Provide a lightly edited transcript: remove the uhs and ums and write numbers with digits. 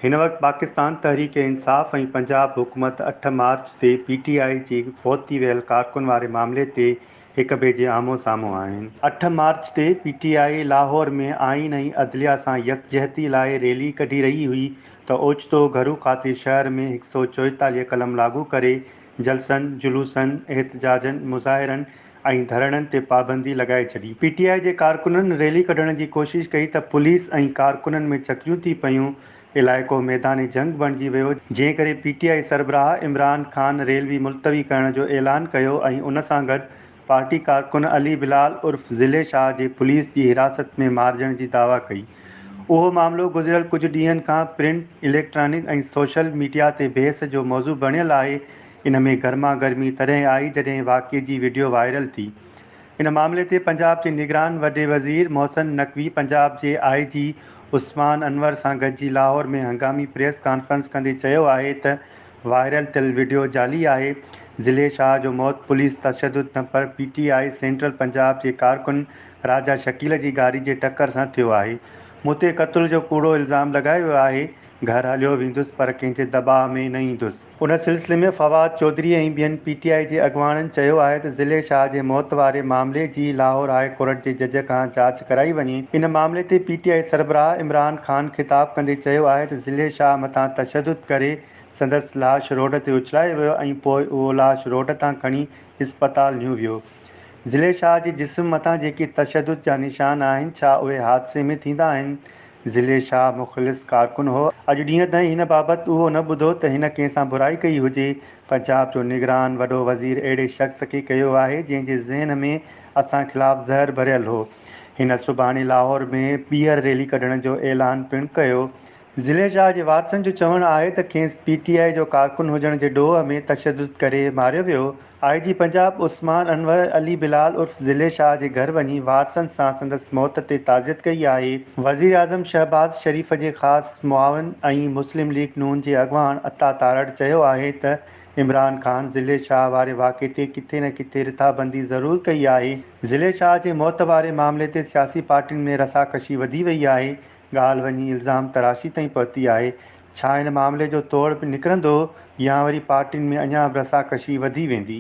هن وقت پاڪستان تحريڪ انصاف ۽ پنجاب حڪومت 8 مارچ تي پي ٽي آء جي فوت ٿي ويل ڪارڪن واري معاملي تي هڪ ٻئي جي آمهون سامهون آهن. 8 مارچ تي پي ٽي آء لاهور ۾ آئين ۽ عدليه سان يڪجهتي لاء ريلي ڪڍي رهي هئي ته اوچتو گهرو کاتي شهر ۾ 144 قلم لاڳو ڪري جلسن، جلوسن، احتجاجن، مظاهرن ۽ ڌرڻن تي پابندي لڳائي ڇڏي. پي ٽي آء جي ڪارڪنن ريلي ڪڍڻ جي ڪوشش ڪئي ته پوليس ۽ ڪارڪنن ۾ چڪريون ٿي پيون، علائقو ميدان جنگ بڻجي ويو، جنهن ڪري پي ٽي آء سربراهه عمران خان ريلوي ملتوي ڪرڻ جو اعلان ڪيو ۽ ان سان گڏ پارٽي ڪارڪن علي بلال عرف ضلعي شاهه جي پوليس جي حراست ۾ مارجڻ جي دعويٰ ڪئي. اهو معاملو گذريل ڪجهه ڏينهن کان پرنٽ، اليڪٽرانڪ ۽ سوشل ميڊيا تي بحث جو موضوع بڻيل آهي. ان ۾ گرما گرمي تڏهن آئي جڏهن واقعي جي وڊيو وائرل ٿي. ان معاملي تي پنجاب جي نگران وڏي وزير محسن نقوي پنجاب جي آء جي عثمان انور سان گڏجي لاهور ۾ هنگامي پريس ڪانفرنس ڪندي چيو آهي ته وائرل ٿيل وڊيو جعلي آهي، ضلعي شاهه جو موت پوليس تشدد نه پر P T I central Punjab جي ڪارڪن راجا شڪيل جي گاڏي جي ٽڪر سان ٿيو آهي، مون تي قتل جو ڪوڙو الزام لڳايو ويو آهي، گهر هليو ويندس پر ڪنهن جي دٻاء ۾ نه ايندس. ان سلسلي ۾ فواد چوڌري ۽ ٻين پي ٽي آء جي اڳواڻن چيو آهي ته ضلعي شاهه جي موت واري معاملي جي لاهور هاء ڪورٽ جي جج کان جاچ ڪرائي وڃي. ان معاملي تي پي ٽي آء سربراهه عمران خان خطاب ڪندي چيو آهي ته ضلعي شاهه مٿان تشدد ڪري سندس لاش روڊ تي اڇلايو ويو ۽ پوء اهو لاش روڊ تان کڻي اسپتال نيو ويو. ضلعي شاهه جي جسم مٿان جيڪي تشدد جا نشان آهن ڇا اهي حادثي ۾ ٿيندا آهن؟ ضلعي شاهه مخلص ڪارڪن هو. اڄ ڏينهن تائين هن بابت اهو نه ٻڌو ته هن ڪنهن سان برائي ڪئي هجي. پنجاب جو نگران وڏو وزير اهڙي شخص کي ڪيو آهي جنهن جي ذهن ۾ اسان خلاف زهر ڀريل هو. هن سڀاڻي لاهور ۾ ٻيهر ريلي ڪڍڻ جو اعلان پڻ ڪيو. ضلعي شاهه جي وارثن جو چوڻ آهي ته کيس پي ٽي آء جو ڪارڪن هجڻ جي ڏوهه ۾ تشدد ڪري ماريو ويو. آء جي پنجاب عثمان انور علي بلال عرف ضلعي شاهه جي گهر وڃي وارثن سان سندس موت تي تعزيت ڪئي آهي. وزيراعظم شهباز شريف جي خاص معاون ۽ مسلم ليگ نون جي اڳواڻ عطا تارڙ چيو آهي ته عمران خان ضلعي شاهه واري واقعي تي ڪٿي نه ڪٿي رٿابندي ضرور ڪئي آهي. ضلعي شاهه جي موت واري معاملي تي سياسي پارٽين ۾ رساڪشي وڌي وئي آهي. ڳالهه وڃي الزام تراشي تائين پهتي آهي، ڇا ان معاملي جو توڙ به نڪرندو يا وري پارٽين ۾ اڃا به رساڪشي وڌي ويندي؟